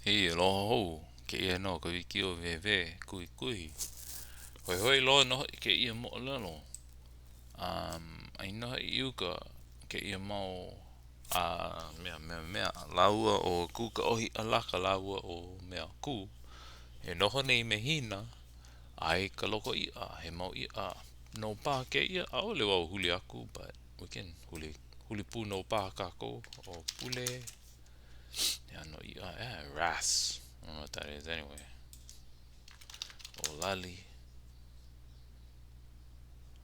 Hey, aloha hou. Kēia nō ka wikiō wēwē kuhikuhi. Hoihoi loa nō hoʻi kēia moʻolelo. Um, ai nō hoʻi i uka kēia mau a mea, mea, mea lāua ʻo Kūkaʻōhiʻalaka lāua ʻo mea Kū e noho nei me Hina ai ka loko iʻa, he mau iʻa nō paha kēia. ʻAʻole wau huli aku, but we can huli, huli pū nō paha kākou ʻo Pule. Yeah, no, uh, yeah, wrasse. I don't know what that is anyway. ʻŌlali.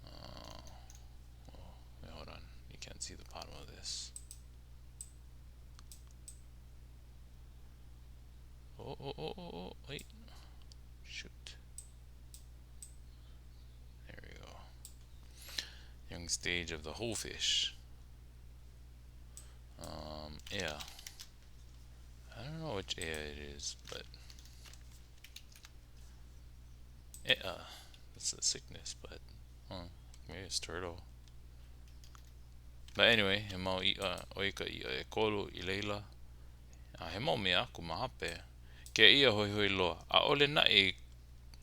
Uh, oh, wait, hold on. You can't see the bottom of this. Oh, oh, oh, oh, oh, wait. Shoot. There we go. Young stage of the whole fish. Um, yeah. I don't know which ea it is, but yeah, it's a sickness, but huh, maybe it's turtle. But anyway, he mau iʻa, ʻo ia ka iʻa ʻekolu i laila. A he mau mea aku ma hope. Kēia hoihoi loa. ʻAʻole naʻe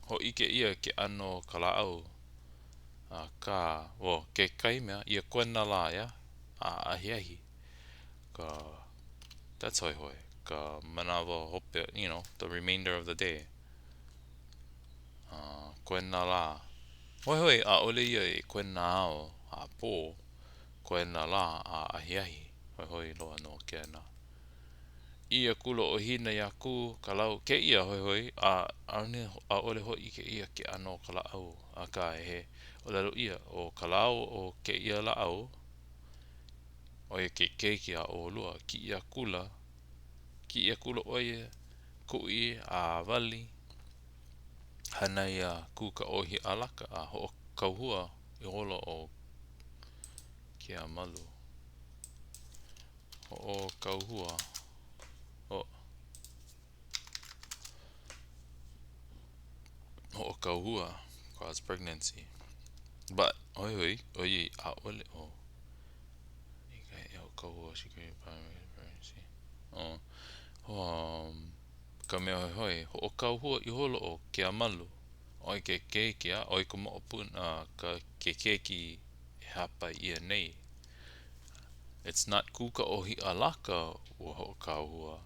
hōʻike ʻia ke ʻano o ka lāʻau. Akā, well, kekahi mea, ia koena lā, yeah? A ahiahi. Ka, that's hoihoi. Ka manawa hope, you know, the remainder of the day. Uh, koena lā. Hoihoi, ʻaʻole ia i koena ao a pō, koena lā a ahiahi. Hoihoi loa nō kēnā. ʻĪ akula ʻo Hina iā Kū, Kalau, kēia hoihoi, a ʻaʻole, ʻaʻole hōʻike ʻia ke ʻano o ka lāʻau, akā he ʻōlelo ʻia, ʻo ka lau o kēia lāʻau, ʻo ia ke keiki a ʻolua, kiʻi akula, kiʻi akula ʻo ia, kuʻi a wali, hānai iā Kūkaʻōhiʻalaka a hoʻokauhua ihola ʻo Keamalu. Hoʻokauhua. Oh. Hoʻokauhua cause pregnancy. But, hoihoi, ʻoiai, ʻaʻole, oh. Hoʻokauhua, she pregnancy. Oh. Um, ka mea hoihoi, hoʻokauhua ihola ʻo Keamalu. ʻO ia ke keiki, a ʻo ia ka moʻopuna, ka, ke keiki e hāpai ʻia nei. It's not Kūkaʻōhiʻalaka ua hoʻokauhua.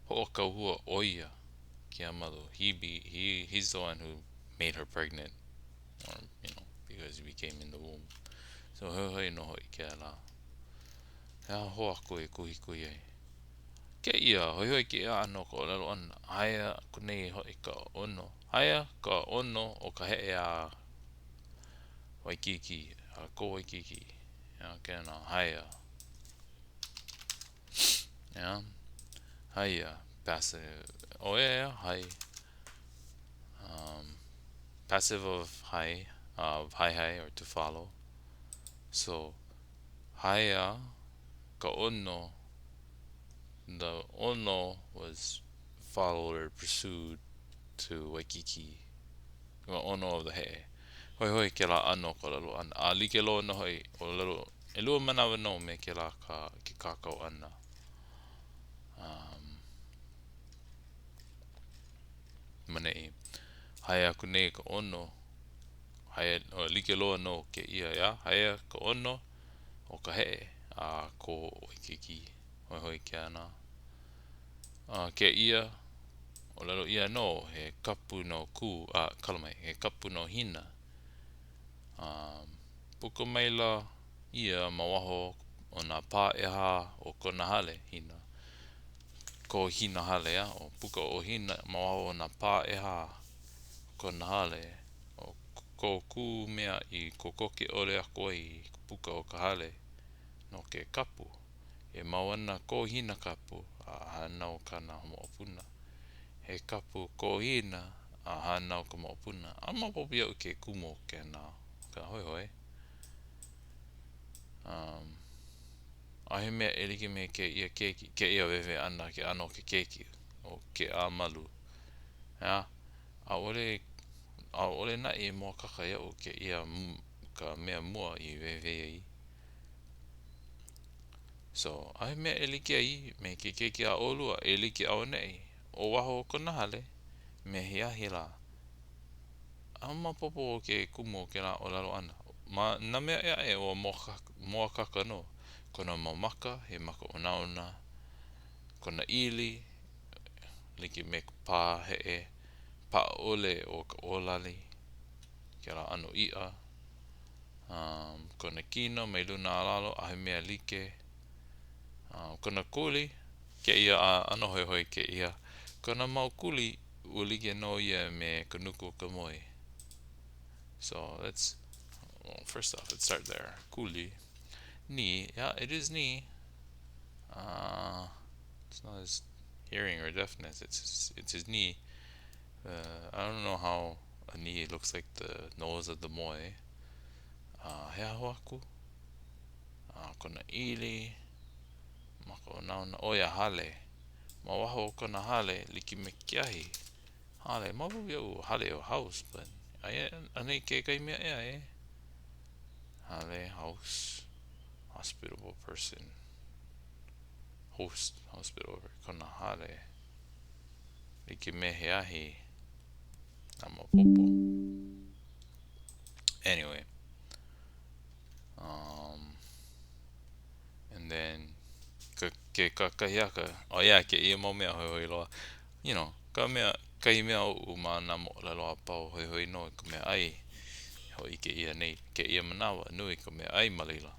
Hoʻokauhua ʻo ia, Keamalu. He be, he, he's the one who made her pregnant. Or, you know, because he became in the womb. So, hoihoi nō hoʻi kēlā. He aha hou aku e kuhikuhi ai. Kēia, hoihoi kēia ʻano o ka ʻōlelo ʻana. Aia aku nei hoʻi ka ʻono. Aia ka ʻono o ka heʻe a Waikīkī, a ko Waikīkī. Yeah, kēnā, haia. Yeah. Haia, passive. Oh, yeah, yeah, hai. Um, passive of hai, of hai hai, or to follow. So, haia ka ʻono, the ʻono was followed or pursued to Waikiki. Ka ʻono of the heʻe. Hoihoi kēlā ʻano o ka ʻōlelo ʻana. A like loa nō hoʻi, ʻōlelo, ʻelua manawa nō me kēlā ka, ke kākau ʻana. Um, maneʻi. Hae aku nei ka ʻono. Hae, oh, like loa nō kēia, yeah? Haea ka ʻono o ka heʻe a ko Waikīkī. Hoihoi kēnā. A kēia, ʻōlelo ʻia nō, he kapu no Kū, a, kala mai, he kapu no Hina. A, puka maila ia ma waho o nā pā ʻehā o kona hale, Hina. Ko Hina hale, a, o puka ʻo Hina ma waho o nā pā ʻehā o kona hale. ʻO ko Kū mea i kokoke ʻole aku ai i ka puka o ka hale no ke kapu. E mau ana ko Hina kapu a hānau kāna moʻopuna. He kapu ko Hina a hānau ka moʻopuna. A maopopo iaʻu ke kumu o kēnā, ka hoihoi. Um, ʻaʻohe mea e like me kēia keiki, kēia wehewehe ʻana, ke ʻano o ke keiki, ʻo Keamalu. ʻEā, ʻaʻole, ʻaʻole naʻe i mōakāka iaʻu kēia ka mea mua i wehewehe ai. So, ʻaʻohe mea e like ai me ke keiki a ʻolua, e like auaneʻi ʻo waho o kona hale me he ahi lā. ʻAʻole maopopo o ke kumu o kēlā ʻōlelo ʻana. Ma nā mea ʻē aʻe ua mōakāka nō. Kona mau maka, he maka onaona. Kona ʻili, like me ka pāheʻe paʻa ʻole o ka ʻōlali, kēlā ʻano iʻa. Um, kona kino mai luna a lalo, ʻaʻohe mea like. Um, kona kuli, kēia ʻano hoihoi kēia. Kona mau kuli, ua like nō ia me ka nuku o ka moi. So let's, well, first off, let's start there. Kuli. Knee. Yeah, it is knee. Uh, it's not his hearing or deafness. It's his, it's his knee. Uh, I don't know how a knee looks like the nose of the moi. Uh, he aho aku. Uh, kona ʻili. Maka onaona. ʻO ia hale. Ma waho o kona hale, like me ke ahi. Hale, maopopo iaʻu hale ʻo house, but aia anei kekahi mea ʻē aʻe? Hale, house, hospitable person, host, hospitable, kona hale, like me he ahi, a maopopo. Anyway, um, and then ke, ke kakahiaka, oh yeah, kēia mau mea hoihoi loa. You know, ka mea, kahi mea oʻu ma nā moʻolelo a pau hoihoi nō i ka mea ʻai. Hōʻike ʻia nei kēia manawa, nui ka mea ʻai ma laila.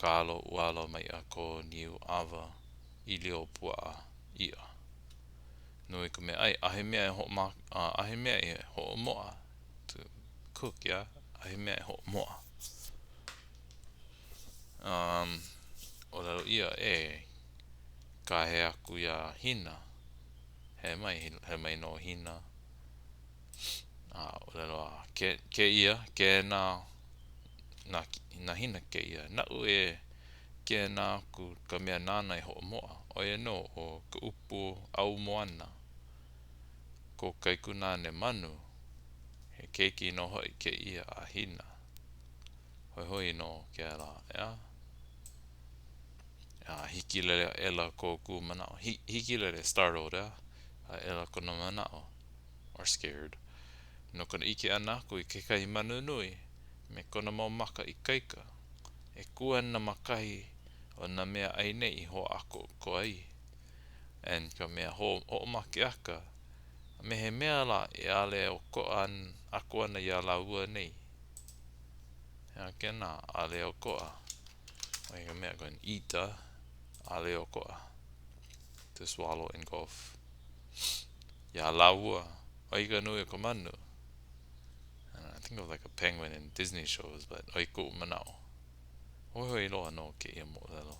Kalo, ʻuala, maiʻa, kō, niu, ʻawa, ʻīlio, puaʻa, iʻa. Nui ka mea ʻai, ʻaʻohe mea e hoʻoma, ʻaʻohe mea e hoʻomoʻa, to cook, yeah? ʻAʻohe mea e hoʻomoʻa. Um, ʻōlelo ʻia, e kāhea aku iā Hina. Hele mai, hele mai nō Hina. A ʻōlelo a ke, kēia, kēnā, na, na Hina kēia. Naʻu e kēnā aku ka mea nāna e hoʻomoʻa. ʻO ia nō ʻo ka ʻupu ʻau moana. Kō kaikunāne manu. He keiki nō hoʻi kēia a Hina. Hoihoi nō kēlā, ʻeā? A hikilele aʻela ko Kū manaʻo. Hikilele, startled, ʻeā? Aʻela kona manaʻo, or scared, no kona ʻike ʻana aku i kekahi manu nui me kona mau maka ikaika e kū ana ma kahi o nā mea ʻai nei i hoʻākoakoa ai. And ka mea hoʻomakeʻaka, me he mea lā e ale ʻokoʻa aku ana iā lāua nei. Ea kēnā, ale ʻokoʻa. ʻO ia ka mea, going eat a ale ʻokoʻa. To swallow engulf. Iā lāua, ʻoi ka nui o ka manu. I think of like a penguin in Disney shows, but ʻoi koʻu manaʻo. Hoihoi loa nō kēia moʻolelo.